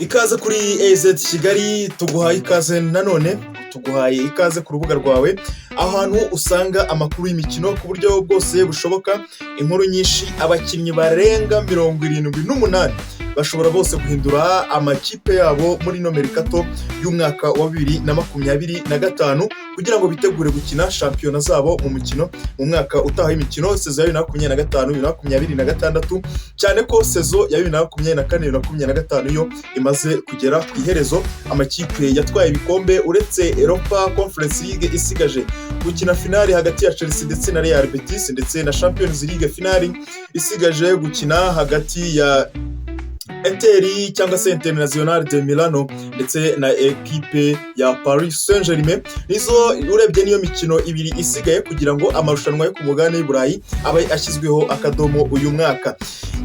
Ikaze kuri AZ Kigali, tuguhaye ikaze nanone, tuguhaye ikaze ku rubuga rwawe, ahantu usanga amakuru y'imikino ku buryo bwose bushoboka, inkuru nyinshi, abakinnyi barenga 78 bashobora bose guhindura amakipe yabo muri ino mercato y'umwaka wa 2025 kugira ngo bitegure gukina shampiyona zabo mu mukino mu mwaka utaha w'imikino, saison ya 2025 2026, cyane ko saison ya 2024 2025 yo imaze kugera ku iherezo. Amakipe yatwaye ibikombe, uretse Europa Conference League isigaje gukina finali hagati ya Chelsea ndetse na Real Betis, ndetse na Champions League finali isigaje gukina hagati ya Inter cyangwa se Internazionale de Milano ndetse na ekipe ya Paris Saint-Germain. Nizo urebye niyo mikino ibiri isigaye kugira ngo amarushanwa yo ku mugabane w'i Burayi abe ashyizweho akadomo uyu mwaka.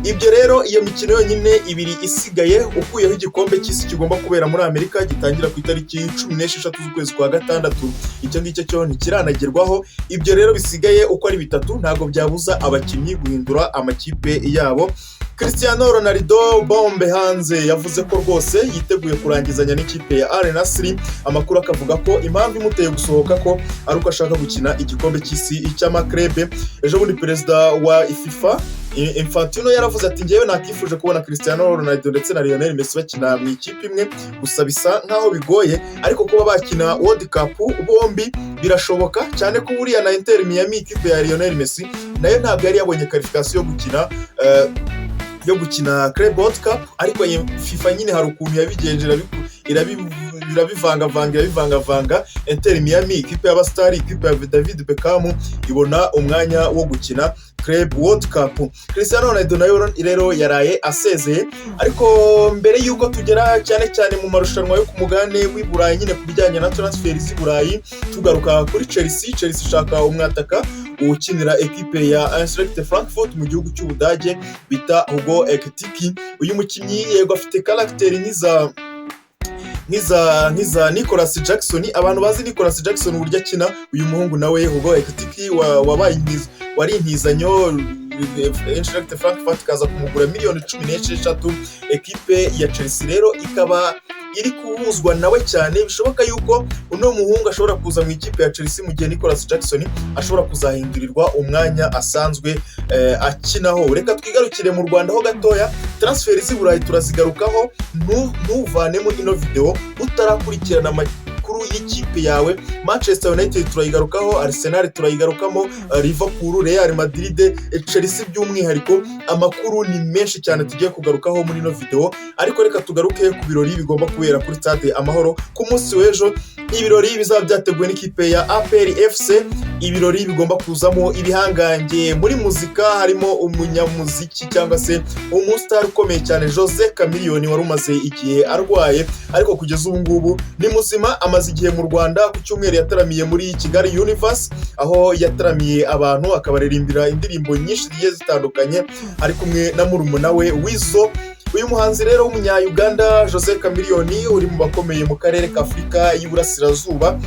Ibyo rero, iyo mikino yonyine ibiri isigaye, ukuyeho igikombe cy'isi kigomba kubera muri Amerika gitangira ku itariki 16 z'ukwezi kwa gatandatu, icyo ngicyo cyo ntikiranagerwaho. Ibyo rero bisigaye uko ari bitatu ntabwo byabuza abakinnyi guhindura amakipe yabo. Cristiano Ronaldo, bombe hanze, yavuze ko rwose yiteguye kurangizanya n'ikipe ya Al Nassr. Amakuru akavuga ko impamvu imuteye gusohoka ko ari uko ashaka gukina igikombe cy'isi cy'amaklebe. Ejo bundi perezida wa FIFA Infantino yaravuze ati: "Ngewe nakifuje kubona Cristiano Ronaldo ndetse na Lionel Messi bakina mu ikipe imwe, gusa bisa nkaho bigoye, ariko kuba bakina World Cup bombi birashoboka", cyane ko buriya na Inter Miami, ikipe ya Lionel Messi, nayo ntabwo yari yabonye qualification yo gukina Club World Cup, ariko FIFA nyine hari ukuntu yabigenje, irabivangavanga, irabivangavanga. Inter Miami, ikipe y'abasitari, ikipe ya David Beckham, ibona umwanya wo gukina Club World Cup. Cristiano Ronaldo nayo rero yaraye asezeye. Ariko mbere y'uko tugera cyane cyane mu marushanwa yo ku mugabane w'i Burayi nyine, ku bijyanye na transfer z'i Burayi, tugaruka kuri Chelsea. Chelsea ishaka umwataka ukinira ekipe ya Eintracht Frankfurt mu gihugu cy'Ubudage bita Hugo Ekitike. Uyu mukinnyi yego afite caractère nk'iza Nicolas Jackson. Abantu bazi Nicolas Jackson uburyo akina, uyu muhungu nawe Hugo Ekitike wabaye wari intizanyo, Eintracht Frankfurt ikaza kumugura miliyoni 16. Ekipe ya Chelsea rero ikaba iri guhuzwa nawe cyane. Bishoboka yuko uno muhungu ashobora kuza mu ikipe ya Chelsea mu gihe Nicolas Jackson ashobora kuzahindurirwa umwanya asanzwe akinaho. Reka twigarukire mu Rwanda ho gatoya, transfer z'i Burayi turazigarukaho. Ntuvanemo ino video utarakurikirana amakuru y'ikipe yawe. Manchester United turayigarukaho, Arsenal turayigarukamo, Liverpool, Real Madrid, Chelsea by'umwihariko. Amakuru ni menshi cyane tugiye kugarukaho muri ino video, ariko reka tugaruke ku birori bigomba kubera kuri Stade Amahoro ku munsi w'ejo, ibirori bizaba byateguwe n'ikipe ya APR FC, ibirori bigomba kuzamo ibihangange muri muzika, harimo umunyamuziki cyangwa se umusitari ukomeye cyane Jose Chameleone, wari umaze igihe arwaye ariko kugeza ubu ngubu ni muzima, amaze igihe mu Rwanda. Ku cyumweru yataramiye muri Kigali Universe, aho yataramiye abantu akabaririmbira indirimbo nyinshi zigiye zitandukanye, ari kumwe na murumuna we Weasel. Uyu muhanzi rero w'umunya-Uganda Jose Chameleone, uri mu bakomeye mu karere ka Afurika y'Iburasirazuba,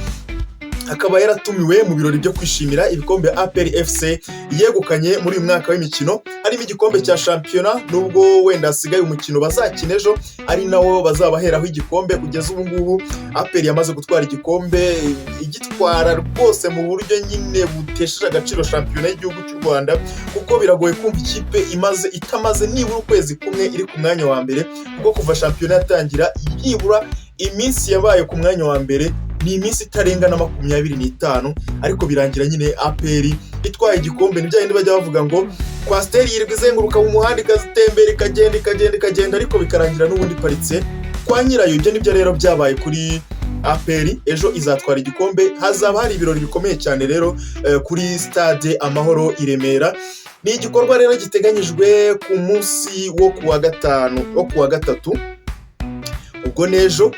akaba yaratumiwe mu birori byo kwishimira ibikombe APR FC yegukanye muri uyu mwaka w'imikino, harimo igikombe cya shampiyona, nubwo wenda hasigaye umukino bazakina ejo ari nawo bazabaheraho igikombe. Kugeza ubu ngubu APR yamaze gutwara igikombe, igitwara rwose mu buryo nyine butesheje agaciro shampiyona y'igihugu cy'u Rwanda, kuko biragoye kumva ikipe imaze itamaze nibura ukwezi kumwe iri ku mwanya wa mbere, kuko kuva shampiyona yatangira nibura iminsi yabaye ku mwanya wa mbere ni iminsi itarenga na 25, ariko birangira nyine APR itwaye igikombe. Ni bya bindi bajya bavuga ngo coaster yirirwa izenguruka mu muhanda, ikazitembera, ikagenda, ikagenda, ikagenda, ariko bikarangira n'ubundi iparitse kwa nyirayo. Ibyo nibyo rero byabaye kuri APR. Ejo izatwara igikombe, hazaba hari ibirori bikomeye cyane rero kuri Stade Amahoro i Remera. Ni igikorwa rero giteganyijwe ku munsi wo kuwa gatanu, wo kuwa gatatu, ubwo n'ejo ku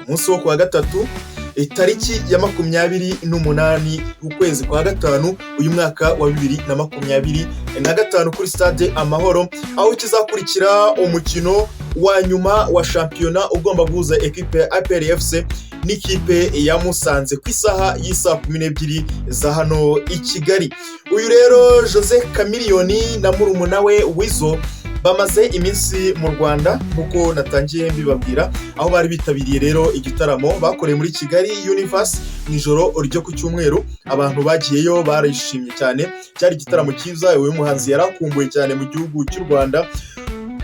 munsi wo kuwa gatatu, itariki ya 28 ukwezi kwa gatanu uyu mwaka wa 2025, kuri Stade Amahoro, aho kizakurikira umukino wa nyuma wa shampiyona ugomba guhuza ekipe ya APR FC n'ikipe ya Musanze ku isaha y'isaa 12 za hano i Kigali. Uyu rero Jose Chameleone na murumuna we Weasel Bamaze iminsi mu Rwanda nk'uko natangiye mbibabwira, aho bari bitabiriye rero igitaramo bakoreye muri Kigali Universe mu ijoro ryo ku cyumweru. Abantu bagiyeyo barishimye cyane, cyari igitaramo cyiza. Uyu muhanzi yari akumbuye cyane mu gihugu cy'u Rwanda.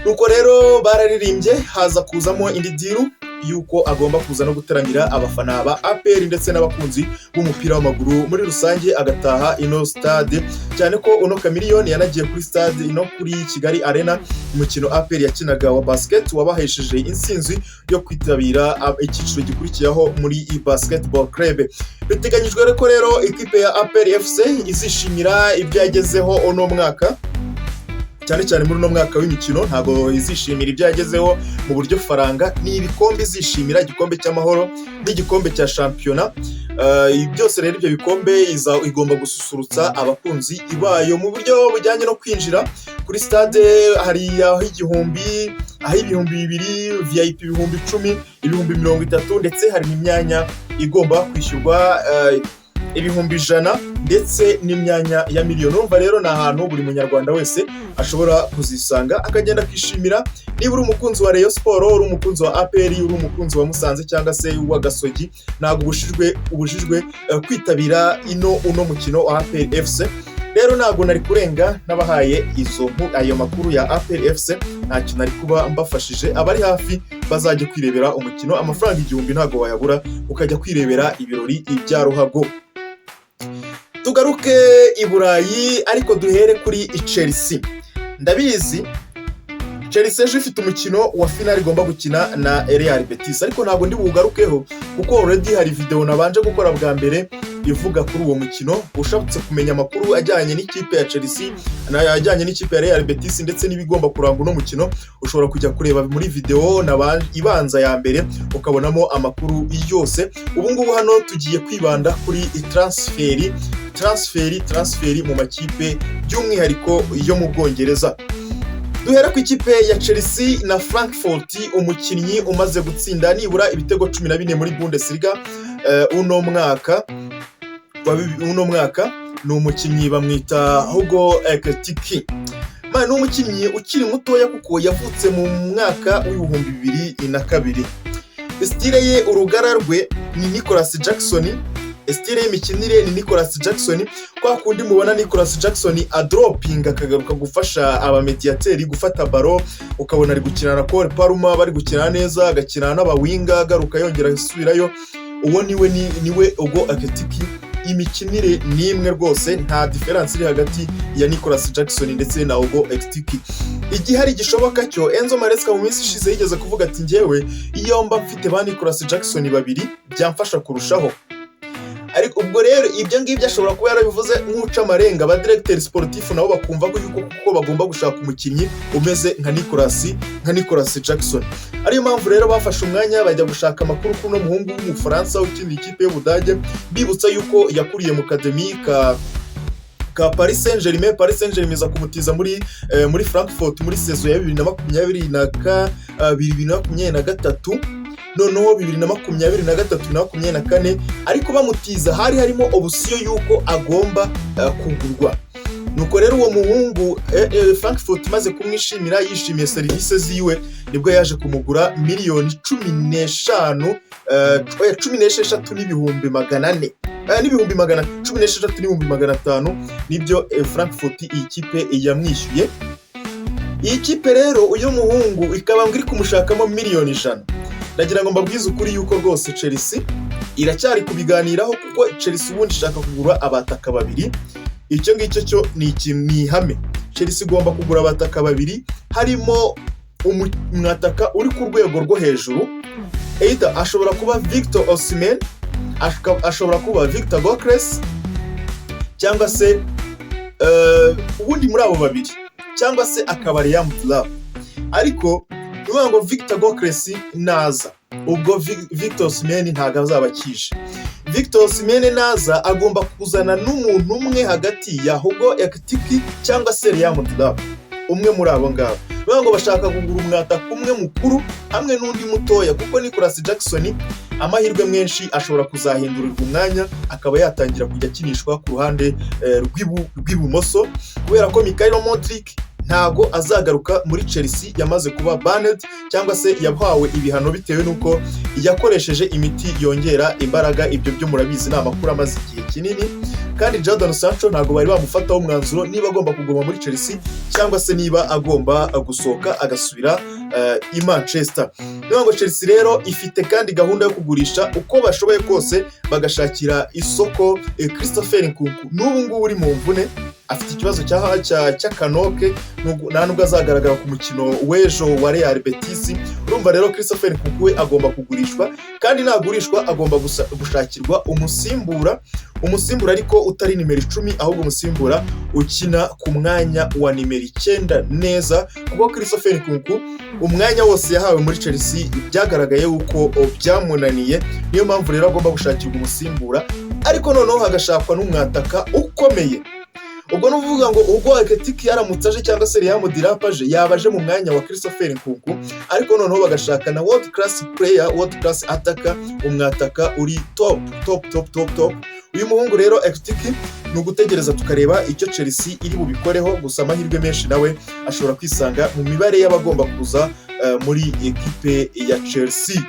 Nuko rero bararirimbye, haza kuzamo indi deal yuko agomba kuza no gutaramira abafana ba APR ndetse n'abakunzi b'umupira w'amaguru muri rusange, agataha ino stade, cyane ko uno Chameleone yanagiye kuri stade ino kuri Kigali Arena, umukino APR yakinaga wa basket wabahesheje intsinzi yo kwitabira icyiciro gikurikiyeho muri basketball club. Biteganyijwe ko rero ikipe ya APR FC izishimira ibyo yagezeho uno mwaka, cyane cyane muri uno mwaka w'imikino. Ntabwo izishimira ibyo yagezeho mu buryo faranga, ni ibikombe izishimira: igikombe cy'Amahoro n'igikombe cya shampiyona. Ibi byose rero, ibyo bikombe, igomba gususurutsa abakunzi bayo mu buryo bujyanye no kwinjira kuri stade. Hari aho 1000, aho 2000, VIP 10,000, 30,000, ndetse hari n'imyanya igomba kwishyurwa 100,000, ndetse n'imyanya ya miliyoni. Urumva rero ni ahantu buri munyarwanda wese ashobora kuzisanga, akagenda akishimira. Niba uri umukunzi wa Rayon Sport, uri umukunzi wa APR, uri umukunzi wa Musanze cyangwa se uwa Gasogi, ntabwo ubujijwe kwitabira uno mukino wa APR FC. Rero ntabwo nari kurenga n'abahaye ayo makuru ya APR FC, ntacyo nari kuba mbafashije. Abari hafi bazajya kwirebera umukino, amafaranga 1000 ntabwo wayabura ukajya kwirebera ibirori bya ruhago. Tugaruke i Burayi, ariko duhere kuri Chelsea. Ndabizi Chelsea ejo ifite umukino wa finale igomba gukina na Real Betis, ariko ntabwo ndi buwugarukeho kuko already hari video nabanje gukora bwa mbere ivuga kuri uwo mukino. Ushatse kumenya amakuru ajyanye n'ikipe ya Chelsea, ajyanye n'ikipe ya Real Betis, ndetse n'ibigomba kuranga uno mukino, ushobora kujya kureba muri video ibanza ya mbere, ukabonamo amakuru yose. Ubu ngubu hano tugiye kwibanda kuri transfer, transfer, transfer mu makipe, by'umwihariko yo mu Bwongereza. Duhera ku ikipe ya Chelsea na Frankfurt. Umukinnyi umaze gutsinda nibura ibitego 14 muri Bundesliga uno mwaka ni umukinnyi bamwita Hugo Ekitike. Ni umukinnyi ukiri mutoya kuko yavutse mu mwaka w'2002. Style ye, urugara rwe ni Nicolas Jackson. Style y'imikinire ni Nicolas Jackson, kwa kundi mubona Nicolas Jackson adropinga akagaruka gufasha abamediyateri gufata ballon, ukabona ari gukina na Cole Palmer, bari gukina neza, agakina n'abawinga, agaruka yongera asubirayo. Uwo niwe, niwe Hugo Ekitike. Imikinire ni imwe rwose, nta différence iri hagati ya Nicolas Jackson ndetse na Hugo Ekitike. Igihari gishoboka cyo, Enzo Maresca mu minsi ishize yigeze kuvuga ati: "Njyewe iyo mba mfite ba Nicolas Jackson babiri byamfasha kurushaho." Ariko ubwo rero ibyo ngibyo ashobora kuba yarabivuze nk'uca amarenga, aba directeur sportif nabo bakumva ko yuko kuko bagomba gushaka umukinnyi umeze nka Nicolas Jackson. Ariyo mpamvu rero bafashe umwanya bajya gushaka amakuru kuri uno muhungu w'Umufaransa ukinira ikipe y'Ubudage. Bibutsa yuko yakuriye mu academy ka Paris Saint-Germain. Paris Saint-Germain iza kumutiza muri Frankfurt muri saison ya 2022, 2023, noneho 2023 na 24. Ariko bamutiza hari harimo option y'uko agomba kugurwa. Nuko rero uwo muhungu, Frankfurt imaze kumwishimira, yishimiye serivisi ziwe, nibwo yaje kumugura miliyoni 15, oya, 16 n'ibihumbi 400, n'ibihumbi magana 16 n'ibihumbi 500 nibyo Frankfurt, iyi kipe, yamwishyuye. Iyi kipe rero, uyu muhungu ikaba ngo iri kumushakamo miliyoni 100. Ndagira ngo mbabwize ukuri yuko rwose Chelsea iracyari kubiganiraho, kuko Chelsea ubundi ishaka kugura abataka babiri. Icyo ngicyo cyo ni ikintu, ni ihame. Chelsea igomba kugura abataka babiri, harimo umwataka uri ku rwego rwo hejuru. Either ashobora kuba Victor Osimhen, ashobora kuba Victor Gyokeres, cyangwa se ubundi muri abo babiri, cyangwa se akaba Liam Delap. Ariko ni ukuvuga ngo Victor Gyokeres naza, ubwo Victor Osimhen ntabwo azaba akije. Victor Osimhen naza agomba kuzana n'umuntu umwe hagati ya Hugo Ekitike cyangwa se Liam Delap, umwe muri abo ngabo. Ni ukuvuga ngo bashaka kugura umwataka umwe mukuru hamwe n'undi mutoya, kuko Nicolas Jackson amahirwe menshi ashobora kuzahindurirwa umwanya, akaba yatangira kujya akinishwa ku ruhande rw'ibumoso, kubera ko Mykhailo Mudryk Ntago azagaruka muri Chelsea, yamaze kuba banned cyangwa se yahawe ibihano bitewe n'uko yakoresheje imiti yongera imbaraga. Ibyo byo murabizi, ni amakuru amaze igihe kinini. Kandi Jadon Sancho ntabwo bari bamufataho umwanzuro niba agomba kuguma muri Chelsea cyangwa se niba agomba gusohoka agasubira i Manchester. Niyo ngo Chelsea rero ifite kandi gahunda yo kugurisha uko bashoboye kose, bagashakira isoko Christopher Nkunku n'ubu ngubu uri mu mvune, afite ikibazo cy'akanoke, nta nubwo azagaragara ku mukino w'ejo wa Real Betis. Urumva rero Christopher Nkunku we agomba kugurishwa, kandi nagurishwa agomba gushakirwa umusimbura, umusimbura ariko utari nimero 10, ahubwo umusimbura ukina ku mwanya wa nimero 9 neza, kuko Christopher Nkunku umwanya wose yahawe muri Chelsea byagaragaye yuko byamunaniye. Niyo mpamvu rero agomba gushakirwa umusimbura, ariko noneho hagashakwa n'umwataka ukomeye. Ubwo ni ukuvuga ngo ubwo Ekitike yaramutse aje cyangwa se Liam Delap aje, yaba aje mu mwanya wa Christopher Nkunku, ariko noneho bagashaka na world class player, world class attacker, umwataka uri top top top top top. Uyu muhungu rero Ekitike ni ugutegereza tukareba icyo Chelsea iri bubikoreho. Gusa amahirwe menshi nawe ashobora kwisanga mu mibare y'abagomba kuza muri ekipe ya Chelsea.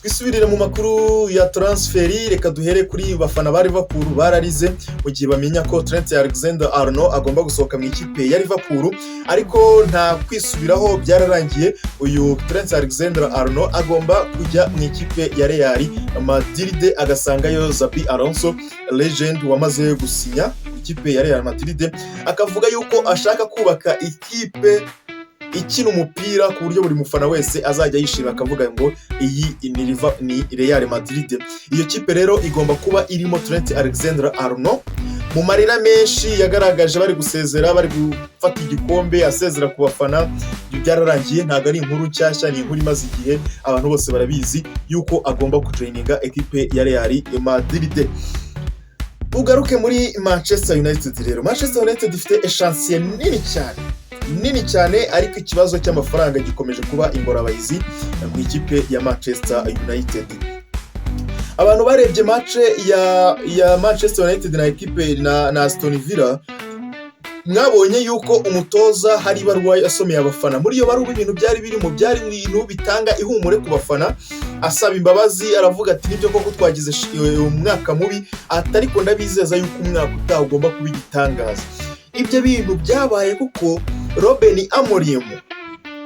Twisubirire mu makuru ya transfer. Reka duhere kuri bafana ba Liverpool bararize mu gihe bamenya ko Trent Alexander Arnold agomba gusohoka mu ikipe ya Liverpool, ariko nta kwisubiraho, byararangiye. Uyu Trent Alexander Arnold agomba kujya mu ikipe ya Real Madrid, agasangayo Xabi Alonso, legend wamaze gusinya ikipe ya Real Madrid, akavuga yuko ashaka kubaka ikipe ikina umupira ku buryo buri mufana wese azajya yishima akavuga ngo iyi ni Real Madrid. Iyo kipe rero igomba kuba irimo Trent Alexander Arnold. Mu marira menshi yagaragaje bari gusezera, bari gufata igikombe, asezera ku bafana, ibyo byararangiye. Ntabwo ari inkuru nshyashya, ni inkuru imaze igihe, abantu bose barabizi yuko agomba kujoininga ekipe ya Real Madrid. Ugaruke muri Manchester United rero, Manchester United ifite échéancier nini cyane, nini cyane, ariko ikibazo cy'amafaranga gikomeje kuba ingorabahizi mu ikipe ya Manchester United. Abantu barebye match ya Manchester United na ekipe na Aston Villa, mwabonye yuko umutoza hari ibaruwa yasomeye abafana. Muri iyo baruwa ibintu byari birimo byari ibintu bitanga ihumure ku bafana, asaba imbabazi, aravuga ati: "Nibyo koko twagize umwaka mubi," ati, "ariko ndabizeza yuko umwaka utaha ugomba kuba igitangaza." Ibyo bintu byabaye kuko Ruben Amorim,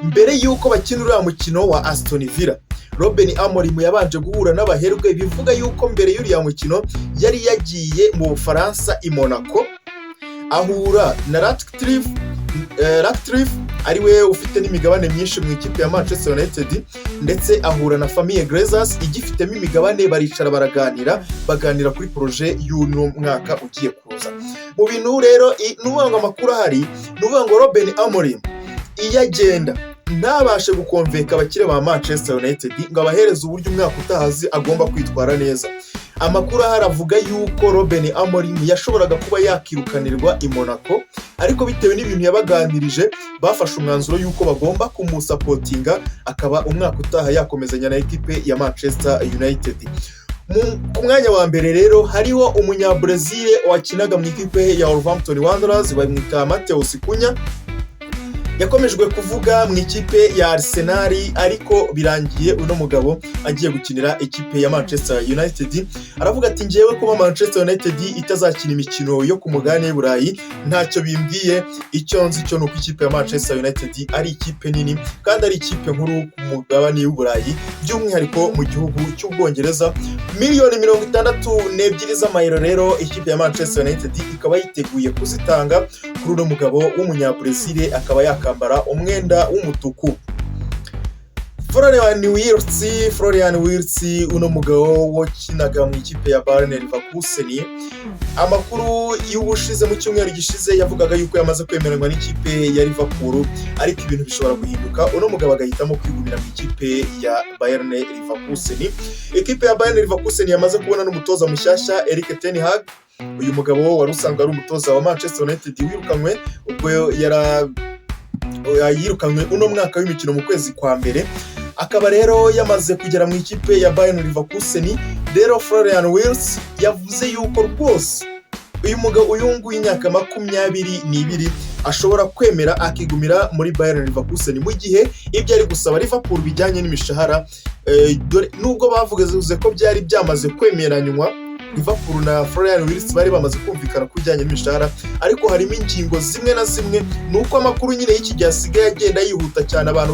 mbere y'uko bakina uriya mukino wa Aston Villa, Ruben Amorim yabanje guhura n'abaherwe. Bivuga yuko mbere y'uriya mukino yari yagiye mu Bufaransa i Monaco, ahura na Ratcliffe ariwe ufite n'imigabane myinshi mu ikipe ya Manchester United, ndetse ahura na famille Glazers igifitemo imigabane, baricara baraganira, baganira kuri projet y'uno mwaka ugiye kuza. Mu bintu rero ni ukuvuga ngo amakuru ahari ni ukuvuga ngo Ruben Amorim iyo agenda ntabashe guconvinca abakire ba Manchester United ngo abahereze uburyo umwaka utahazi agomba kwitwara neza, amakuru ahari avuga yuko Ruben Amorim yashoboraga kuba yakirukanirwa i Monaco, ariko bitewe n'ibintu yabaganirije bafashe umwanzuro yuko bagomba kumusupportinga, akaba umwaka utaha yakomezanya na ekipe ya Manchester United. Ku mwanya wa mbere rero hariho Umunyabrezil wakinaga mu ikipe ya Wolverhampton Wanderers, bamwita Matheus Cunha. Yakomejwe kuvuga mu ikipe ya Arsenal, ariko birangiye uno mugabo agiye gukinira ikipe ya Manchester United. Aravuga ati: "Ngewe kuba Manchester United itazakina imikino yo ku mugabane w'i Burayi ntacyo bimbwiye. Icyo nzi cyo ni uko ikipe ya Manchester United ari ikipe nini kandi ari ikipe nkuru ku mugabane w'i Burayi, by'umwihariko mu gihugu cy'Ubwongereza." Miliyoni 62 z'amayero rero ikipe ya Manchester United ikaba yiteguye kuzitanga kuri uno mugabo w'Umunyabrazil, akaba yakambara umwenda w'umutuku. Florian Wirtz, Florian Wirtz, uno mugabo wakinaga mu ikipe ya Bayer Leverkusen, amakuru y'ubushize mu cyumweru gishize yavugaga yuko yamaze kwemeranywa n'ikipe ya Liverpool, ariko ibintu bishobora guhinduka, uno mugabo agahitamo kwigumira mu ikipe ya Bayer Leverkusen. Ikipe ya Bayer Leverkusen yamaze kubona n'umutoza mushyashya, Erik ten Hag. Uyu mugabo wari usanzwe ari umutoza wa Manchester United wirukanwe, ubwo yara yirukanwe uno mwaka w'imikino mu kwezi kwa mbere, akaba rero yamaze kugera mu ikipe ya Bayer Leverkusen. Rero Florian Wirtz yavuze yuko rwose uyu mugabo, uyu nguyu, imyaka 22. ashobora kwemera akigumira muri Bayern Leverkusen mu gihe ibyo ari gusaba Liverpool bijyanye n'imishahara, dore nubwo bavuze ko byari byamaze kwemeranywa, Liverpool na Florian Wirtz bari bamaze kumvikana ku bijyanye n'imishahara, ariko harimo ingingo zimwe na zimwe. Ni uko amakuru nyine y'iki gihe asigaye agenda yihuta cyane, abantu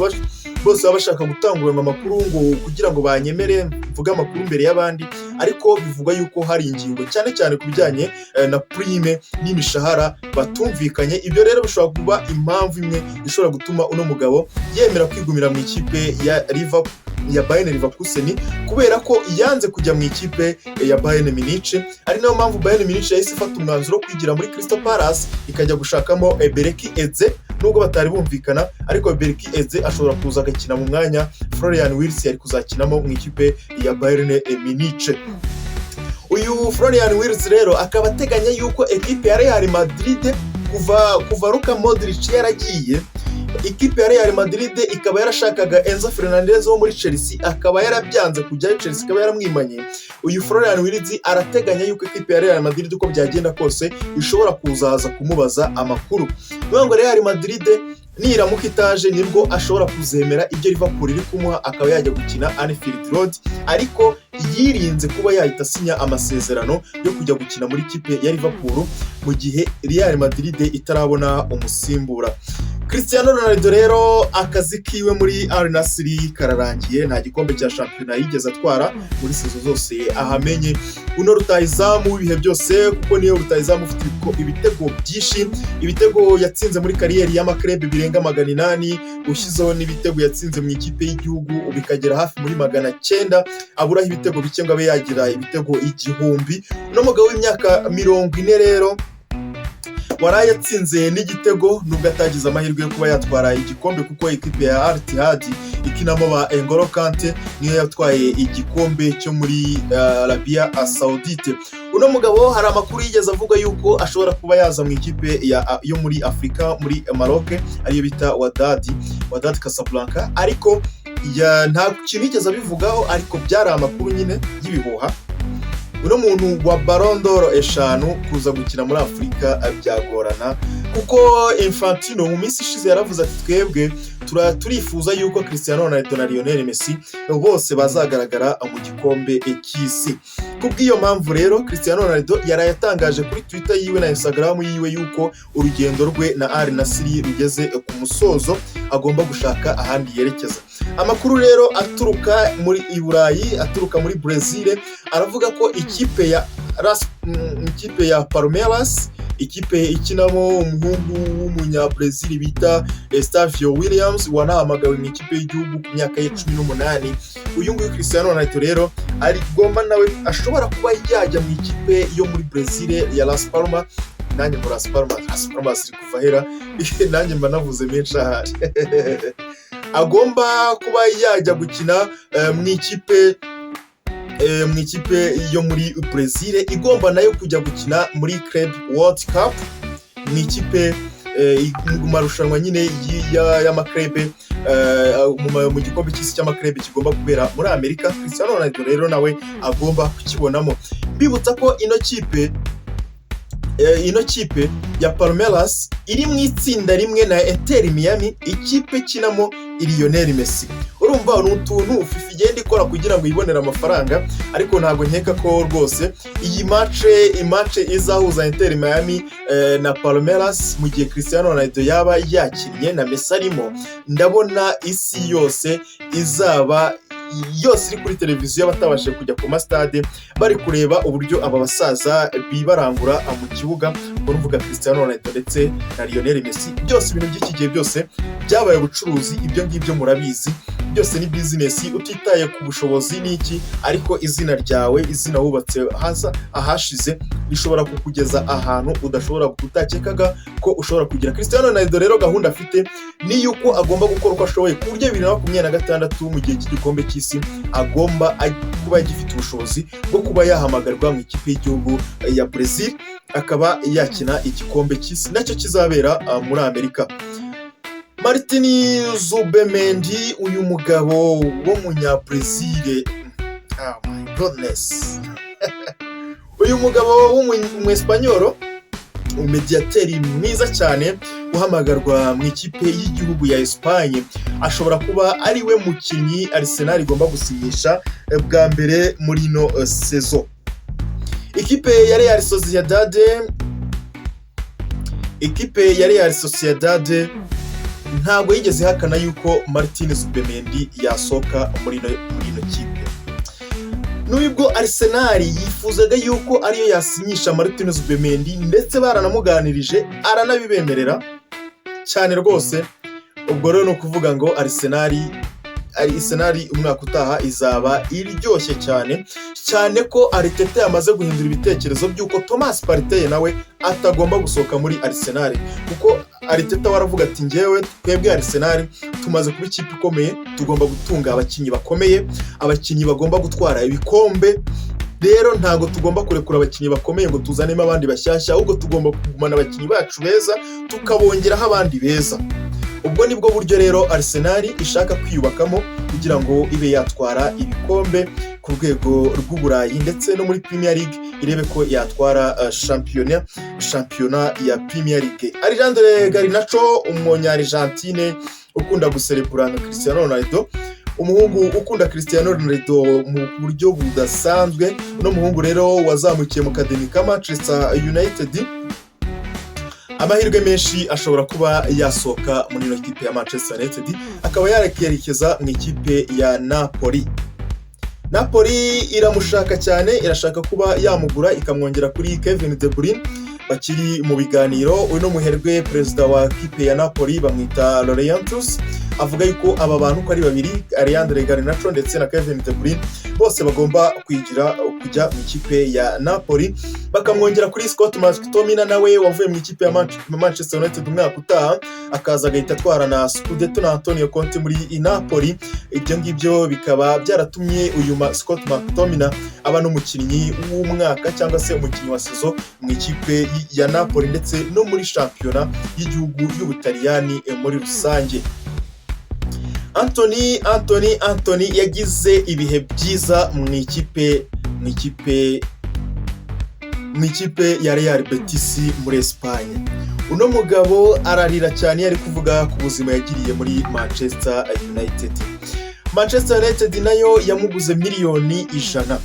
bose baba bashaka gutanguranwa amakuru ngo kugira ngo banyemere mvuge amakuru mbere y'abandi. Ariko bivugwa yuko hari ingingo, cyane cyane ku bijyanye na prime n'imishahara, batumvikanye. Ibyo rero bishobora kuba impamvu imwe ishobora gutuma uno mugabo yemera kwigumira mu ikipe ya Liverpool, ya Bayern Leverkusen, kubera ko yanze kujya mu ikipe ya Bayern Munich, ari nayo mpamvu Bayern Munich yahise ifata umwanzuro wo kwigira muri Crystal Palace, ikajya gushakamo Eberechi Eze. Nubwo batari bumvikana, ariko Eberechi Eze ashobora kuza agakina mu mwanya Florian Wirtz yari kuzakinamo mu ikipe ya Bayern Munich. Uyu Florian Wirtz rero akaba ateganya yuko ekipe ya Real Madrid, kuva Luka Modric yaragiye, ikipe ya Real Madrid ikaba yarashakaga Enzo Fernandez wo muri Chelsea, akaba yarabyanze kujyayo, Chelsea ikaba yaramwimanye. Uyu Florian Wirtz arateganya yuko ikipe ya Real Madrid, uko byagenda kose, ishobora kuzaza kumubaza amakuru. Niyo ngo Real Madrid niramuka itaje, nibwo ashobora kuzemera ibyo Liverpool iri kumuha, akaba yajya gukina Anfield Road. Ariko yirinze kuba yahita asinya amasezerano yo kujya gukina muri kipe ya Liverpool mu gihe Real Madrid itarabona umusimbura. Cristiano Ronaldo rero, akazi kiwe muri Al Nassr kararangiye. Nta gikombe cya shampiyona yigeze atwara muri saison zose ahamenye. Uno rutahizamu w'ibihe byose, kuko niyo rutahizamu ufite ibitego byinshi, ibitego yatsinze muri carrière y'ama club birenga 800, ushyizeho n'ibitego yatsinze mu ikipe y'igihugu bikagera hafi muri 900, aburaho ibitego bike ngo abe yagira ibitego 1000. Uno mugabo w'imyaka 40 rero waraye atsinze n'igitego, nubwo atagize amahirwe yo kuba yatwara igikombe, kuko ikipe ya Al Ittihad ikinamo ba N'Golo Kante niyo yatwaye igikombe cyo muri Arabia Saudite. Uno mugabo hari amakuru yigeze avuga yuko ashobora kuba yaza mu ikipe yo muri Afurika, muri Maroc, ariyo bita Wydad Casablanca, ariko nta kintu yigeze abivugaho, ariko byari amakuru nyine y'ibihuha. Uno muntu wa Ballon d'Or eshanu, kuza gukina muri Afurika byagorana, kuko Infantino mu minsi ishize yaravuze ati: "Twebwe turifuza yuko Cristiano Ronaldo na Lionel Messi bose bazagaragara mu gikombe cy'isi." Kubw'iyo mpamvu rero, Cristiano Ronaldo yaraye atangaje kuri Twitter yiwe na Instagram yiwe yuko urugendo rwe na Al Nassr rugeze ku musozo, agomba gushaka ahandi yerekeza. Amakuru rero aturuka muri i Burayi, aturuka muri Brazil, aravuga ko ikipe ya Palmeiras, ikipe ikinamo umuhungu w'umunyabrazil bita Estevao Williams, wanahamagawe mu ikipe y'igihugu ku myaka ye 18, uyu nguyu Cristiano Ronaldo rero arigomba nawe ashobora kuba yajya mu ikipe yo muri Brazil ya Las Palmas. Nanjye ngo Las Palmas, Las Palmas iri kuva hera, nanjye mba navuze menshi ahari. Agomba kuba yajya gukina mu ikipe yo muri Brazil, igomba nayo kujya gukina muri Club World Cup, mu ikipe mu marushanwa nyine y'ama club, mu gikombe cy'isi cy'ama club kigomba kubera muri Amerika. Cristiano Ronaldo rero nawe agomba kukibonamo. Mbibutsa ko ino kipe ya Palmeiras iri mu itsinda rimwe na Inter Miami, ikipe ikinamo Lionel Messi. Urumva ni utuntu FIFA igenda ikora kugira ngo yibonere amafaranga, ariko ntabwo nkeka ko rwose iyi match izahuza Inter Miami na Palmeiras, mu gihe Cristiano Ronaldo yaba yakinnye na Messi arimo, ndabona isi yose izaba yose iri kuri televiziyo, abatabashije kujya ku masitade bari kureba uburyo aba basaza bibarangura mu kibuga. Uruvuga Cristiano Ronaldo ndetse na Lionel Messi, byose ibintu by'iki gihe byose byabaye ubucuruzi, ibyo ngibyo murabizi, byose ni business, utitaye ku bushobozi n'iki, ariko izina ryawe, izina wubatse haza ahashize, rishobora kukugeza ahantu udashobora, utakekaga ko ushobora kugira. Cristiano Ronaldo rero gahunda afite ni yuko agomba gukora uko ashoboye ku buryo 2026, mu gihe cy'igikombe cy'isi, agomba kuba agifite ubushobozi bwo kuba yahamagarwa mu ikipe y'igihugu ya Brazil, akaba yakina igikombe cy'isi nacyo kizabera muri Amerika. Martin Zubimendi, uyu mugabo w'umunyabrazil, oh my goodness, uyu mugabo w'umwesipanyoro Umediyateri mwiza cyane uhamagarwa mu ikipe y'igihugu ya Espagne, ashobora kuba ari we mukinnyi Arsenal igomba gusinyisha bwa mbere muri ino saison. Ikipe ya Real Sociedad ntabwo yigeze ihakana yuko Martin Zubimendi yasohoka muri ino kipe. Nubwo Arsenal yifuzaga yuko ariyo yasinyisha Martin Zubimendi, ndetse baranamuganirije aranabibemerera cyane rwose. Ubwo rero ni ukuvuga ngo Arsenal umwaka utaha izaba iryoshye cyane cyane, ko Arteta yamaze guhindura ibitekerezo by'uko Thomas Partey nawe atagomba gusohoka muri Arsenal, kuko Arteta we aravuga ati: "Ngewe, twebwe Arsenal tumaze kuba ikipe ikomeye, tugomba gutunga abakinnyi bakomeye, abakinnyi bagomba gutwara ibikombe. Rero ntabwo tugomba kurekura abakinnyi bakomeye ngo tuzanemo abandi bashyashya, ahubwo tugomba kugumana abakinnyi bacu beza, tukabongeraho abandi beza." Ubwo nibwo buryo rero Arsenal ishaka kwiyubakamo kugira ngo ibe yatwara ibikombe ku rwego rw'Uburayi, ndetse no muri Premier League irebe ko yatwara shampiyona ya Premier League. Alejandro Garnacho, umunya-Argentine ukunda guserebura nka Cristiano Ronaldo, umuhungu ukunda Cristiano Ronaldo mu buryo budasanzwe. Uno muhungu rero wazamukiye mu academy ka Manchester United, amahirwe menshi ashobora kuba yasohoka muri ino kipe ya Manchester United, akaba yakerekeza mu ikipe ya Napoli. Napoli iramushaka cyane, irashaka kuba yamugura ikamwongera kuri Kevin De Bruyne, bakiri mu biganiro. Uno muherwe, perezida wa kipe ya Napoli bamwita Laurentiis, avuga yuko aba bantu uko ari babiri, Alejandro Garnacho ndetse na Kevin De Bruyne, bose bagomba kwigira kujya mu ikipe ya Napoli, bakamwongera kuri Scott McTominay nawe wavuye mu ikipe ya Manchester United, umwaka utaha akaza agahita atwara na Scudetto na Antonio Conte muri Napoli. Ibyo ngibyo bikaba byaratumye uyu Scott McTominay aba n'umukinnyi w'umwaka cyangwa se umukinnyi wa saison mu ikipe ya Napoli, ndetse no muri shampiyona y'igihugu y'Ubutaliyani muri rusange. Antony yagize ibihe byiza mu ikipe ya Real Betis muri Espagne. Uno mugabo ararira cyane iyo ari kuvuga ku buzima yagiriye muri Manchester United. Manchester United nayo yamuguze miliyoni 100.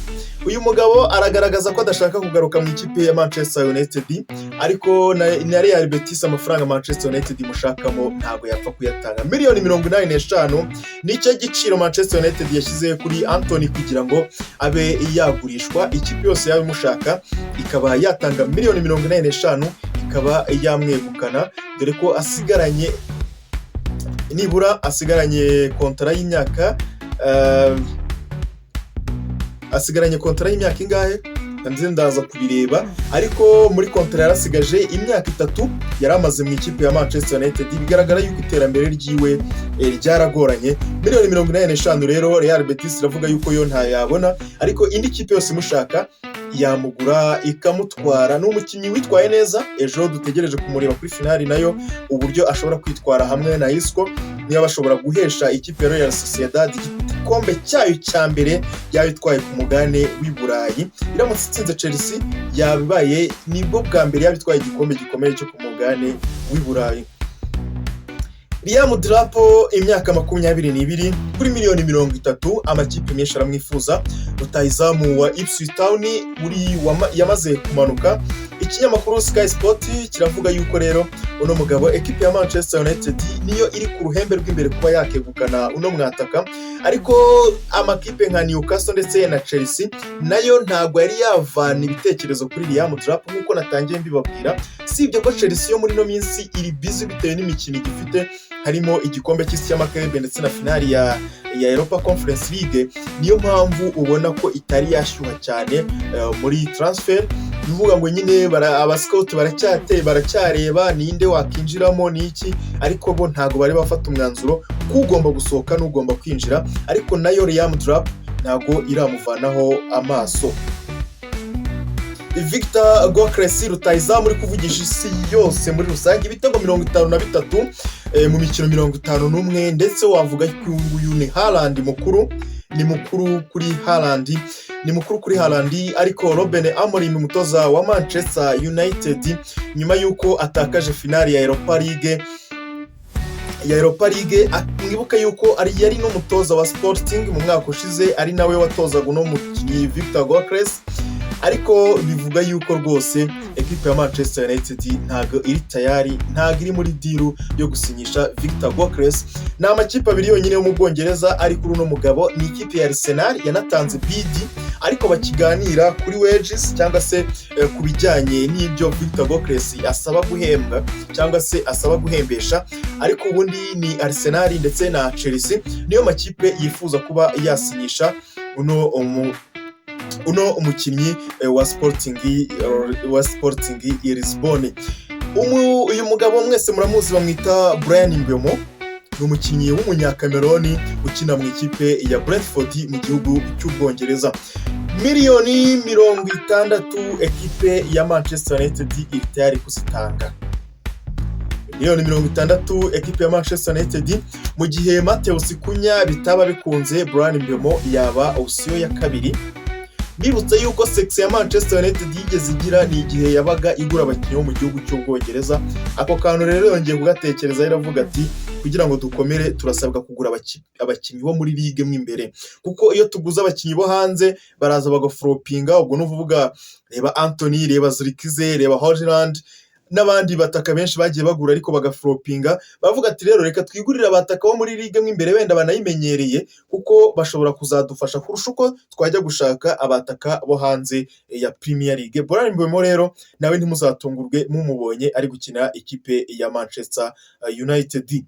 Uyu mugabo aragaragaza ko adashaka kugaruka mu ikipe ya Manchester United, ariko na Real Betis amafaranga Manchester United imushakamo ntabwo yapfa kuyatanga. Miliyoni 85 nicyo giciro Manchester United yashyize kuri Antony kugira ngo abe yagurishwa. Ikipe yose yaba imushaka ikaba yatanga miliyoni 85 ikaba yamwegukana, dore ko asigaranye nibura asigaranye kontara y'imyaka asigaranye kontara y'imyaka ingahe? Nze ndaza kubireba, ariko muri kontara yarasigaje imyaka 3 yari amaze mu ikipe ya Manchester United. Bigaragara yuko iterambere ryiwe ryaragoranye. Miliyoni 85 rero Real Betis iravuga yuko yo ntayabona, ariko indi kipe yose imushaka yamugura ikamutwara. Ni umukinnyi witwaye neza, ejo dutegereje kumureba kuri finali nayo uburyo ashobora kwitwara hamwe na Isco, niba bashobora guhesha ikipe ya Real Sociedad igikombe cyayo cya mbere yaba itwaye ku mugabane w'i Burayi. Iramutse itsinze Chelsea, yabaye nibwo bwa mbere yaba itwaye igikombe gikomeye cyo ku mugabane w'i Burayi. Liam Delap, imyaka 22, kuri miliyoni 30 amakipe menshi aramwifuza. Rutahizamu wa Ipswich Town uri yamaze kumanuka. Ikinyamakuru Sky Sport kiravuga yuko rero uno mugabo ekipe ya Manchester United niyo iri ku ruhembe rw'imbere kuba yakegukana uno mwataka, ariko amakipe nka Newcastle ndetse na Chelsea nayo ntabwo yari yavana ibitekerezo kuri Liam Delap nk'uko natangiye mbibabwira. Sibyo ko Chelsea yo muri ino minsi iri busy bitewe n'imikino igifite, harimo igikombe cy'isi cy'amaklebe ndetse na finali ya Europa Conference League. Niyo mpamvu ubona ko itari yashyuha cyane muri transfer. Ni ukuvuga ngo nyine abascout baracyate baracyareba ninde wakinjiramo n'iki, ariko bo ntabwo bari bafata umwanzuro ko ugomba gusohoka n'ugomba kwinjira, ariko nayo Liam Delap ntabwo iramuvanaho amaso. Victor Gyökeres, rutahizamu uri kuvugisha isi yose muri rusange, ibitego 53 mu mikino 51, ndetse wavuga ko uyu nguyu ni Haaland mukuru. Ni mukuru kuri Haaland, ni mukuru kuri Haaland. Ariko Ruben Amorim, umutoza wa Manchester United, nyuma y'uko atakaje finali ya Europa League, mwibuke yuko yari n'umutoza wa Sporting mu mwaka ushize, ari nawe watozaga uno mukinnyi Victor Gyökeres. Ariko bivuga yuko rwose ekipe ya Manchester United ntabwo iri tayari, ntabwo iri muri deal yo gusinyisha Victor Gyökeres. Ni amakipe abiri yonyine yo mu Bwongereza ari kuri uno mugabo. Ni ikipe ya Arsenal yanatanze bid, ariko bakiganira kuri wages cyangwa se ku bijyanye n'ibyo Victor Gyökeres asaba guhembwa cyangwa se asaba guhembesha. Ariko ubundi ni Arsenal ndetse na Chelsea niyo makipe yifuza kuba yasinyisha uno umukinnyi wa Sporting i Lisbon. Uyu mugabo mwese muramuzi, bamwita Bryan Mbeumo, ni umukinnyi w'Umunyakameroni ukina mu ikipe ya Brentford mu gihugu cy'Ubwongereza. Miliyoni 60 ekipe ya Manchester United iri tayari kuzitanga, miliyoni 60 ekipe ya Manchester United. Mu gihe Matheus Cunha bitaba bikunze, Bryan Mbeumo yaba option ya kabiri. Mbibutse yuko success ya Manchester United yigeze igira ni igihe yabaga igura abakinnyi bo mu gihugu cy'Ubwongereza. Ako kantu rero yongeye kugatekereza, iravuga ati: "Kugira ngo dukomere turasabwa kugura abakinnyi bo muri ligue mo imbere, kuko iyo tuguze abakinnyi bo hanze baraza bagaflopinga." Ubwo ni ukuvuga reba Antony, reba Zirkzee, reba Højlund n'abandi bataka benshi bagiye bagura ariko bagaflopinga. Bavuga ati: "Rero reka twigurire abataka bo muri ligue mo imbere, wenda banayimenyereye, kuko bashobora kuzadufasha kurusha uko twajya gushaka abataka bo hanze ya Premier League." Bryan Mbeumo rero nawe ntimuzatungurwe mumubonye ari gukina ikipe ya Manchester United.